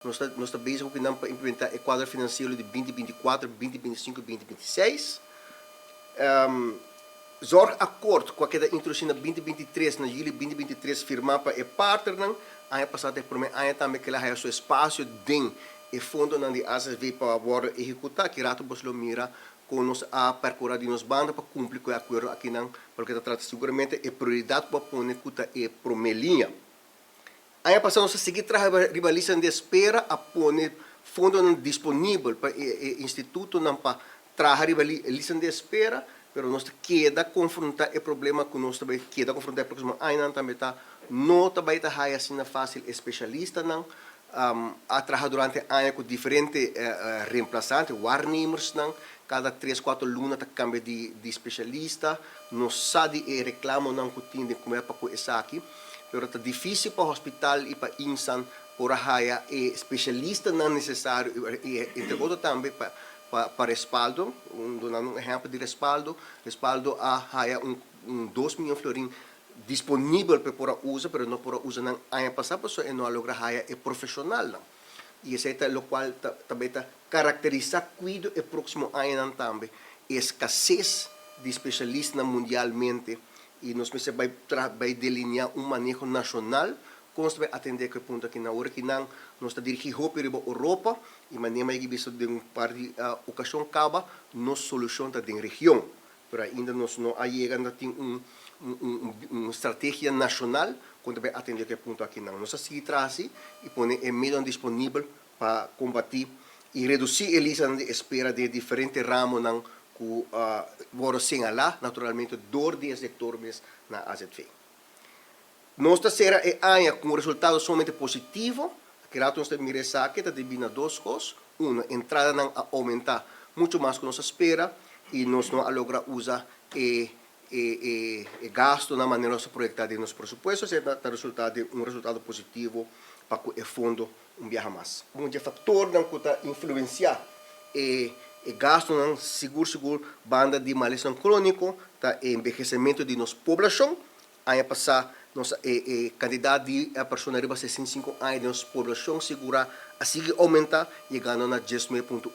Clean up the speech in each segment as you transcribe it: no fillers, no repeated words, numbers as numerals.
Nos ta bezig ku nan pa implementá e kuadro finansiero di 2024, 2025 i 2026. Zorgakkoord, ku a keda introdusí na 2023, na yüli 2023, firmá pa e partnernan. Aña pasá ta e promé aña tambe ku el a haña su espasio den e fondonan di AZV pa wòrdu ehekutá. Ki rato boso lo mira kon nos a perkurá di nos banda pa kumpli ku e akuerdo akinan, pa loke ta trata siguramente e prioridat ku a pone ku ta e promé liña. Aña pasá nos a sigui traha riba listanan di espera, a pone fondonan disponibel pa e institutonan pa traha riba listanan di espera, pero nos ta keda konfrontá e problema ku nos ta bai keda konfrontá e próksimo añanan tambe ta no ta bai ta haya asina fásil e spesialistanan. A traha durante aña ku diferente reemplasante, waarnemersnan, kada tres kuater luna ta kambia di spesialista. Nos sa di e reklamonan ku tin den kumer pa ku esaki, pero ta difísil pa hospital i pa Insan por a haya e spesialistanan nesesario i entre otro tambe pa pa respaldo. Dunando un ehèmpel di respaldo, respaldo a haya un 2 mion florin disponibel pa e por a usa, pero no por a usa nan aña pasá pasobra e no a logra haya e profeshonalnan. I esei ta lokual ta tambe ta karakterisá kuido e próksimo añanan tambe, e eskases di spesialistanan mundialmente i nos mester bai traha bai delineá un maneho nashonal kon nos ta bai atendé ku e punto aki. Na ora ki nan nos ta dirigí hopi riba Europa i manera mi a bisa den un par di okashon kaba, nos solushon ta den region, pero ainda nos no a yega na tin un strategia nashonal kon ta bai atendé ku e punto aki. Nan nos a sigui traha asi i pone e medionan disponibel pa kombatí i redusí e listanan di espera den e diferente ramonan ku wòrdu señalá naturalmente dor di e sektor mes na AZV. Nos ta sera e aña ku un resultado sumamente positivo. Aki rato nos ta mira esaki ta debí na dos kos. Uno, entradanan a oumentá muchu mas ku nos a spera i nos no a logra usa e gastunan manera nos a proyektá den nos presupuesto. Esei ta resultá den un resultado positivo pa ku e fondo un biaha mas. Un dje faktornan ku ta influensiá e gastunan sigur sigur banda di malesanan króniko ta e enbehesementu di nos poblashon. Aña pasá nos e kantidat di persona riba 65 aña den nos poblashon sigurá a sigui oumentá yegando na 19.1%.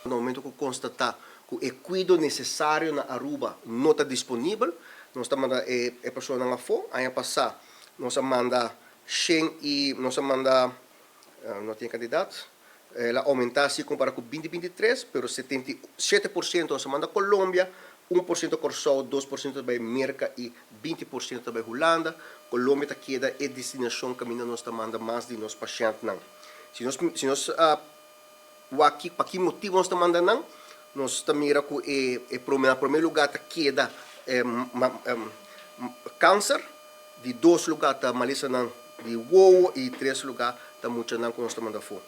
Na momento ku konstatá ku e kuido nesesario na Aruba no ta disponibel, nos ta manda e personanan afó. Aña pasá nos a manda 100 i nos a manda, no tin kantidat, el a oumentá si kompará ku 2023, pero 77% nos a manda Colombia, 1% Kòrsou, 2% ta bai Merka i 20% ta bai Hulanda. Colombia ta keda e destinashon kaminda nos ta manda mas di nos pashèntnan. Si nos wak pa ki motibu nos ta manda nan, nos ta mira ku e na promé lugá ta keda kanser, di dos lugá ta malesanan di wowo i tres lugá ta muchanan ku nos ta manda afó.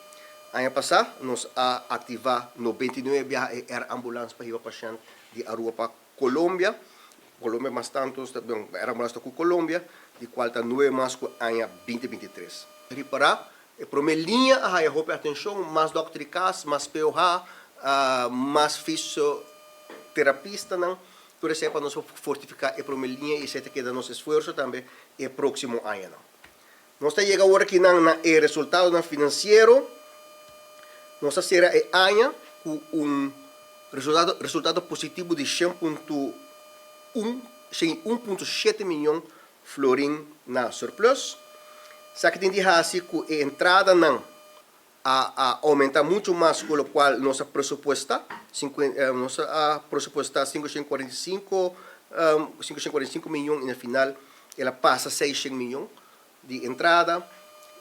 Aña pasá nos a aktivá 99 biaha e air ambulance pa hiba pashènt di Aruba pa Colombia. Colombia mas tantu, air ambulance ta ku Colombia, di kual ta nuebe mas ku aña 2023. Ripará, e promé liña a haya hopi atenshon, mas dòkter di kas, mas POH, mas fisioterapistanan, tur esei pa nos fortifiká e promé liña i esei ta keda nos esfuerso tambe e próksimo añanan. Nos ta yega awor akinan na e resultadonan finansiero. Nos a sera e aña ku un resultado positivo di 101.7 mion florin na surplus. Esaki tin di hasi ku e entradanan a oumentá muchu mas ku lokual nos a presupuestá. Nos a presupuestá 545 mion i na final el a pasa 600 mion di entrada.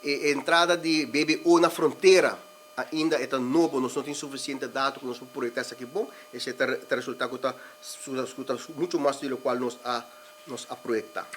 E entrada di BBO na frontera ainda e ta nobo, nos no tin sufisiente dato ku nos por proyektá esaki bon. Esei ta resultá ku ta muchu mas di lokual nos a proyektá.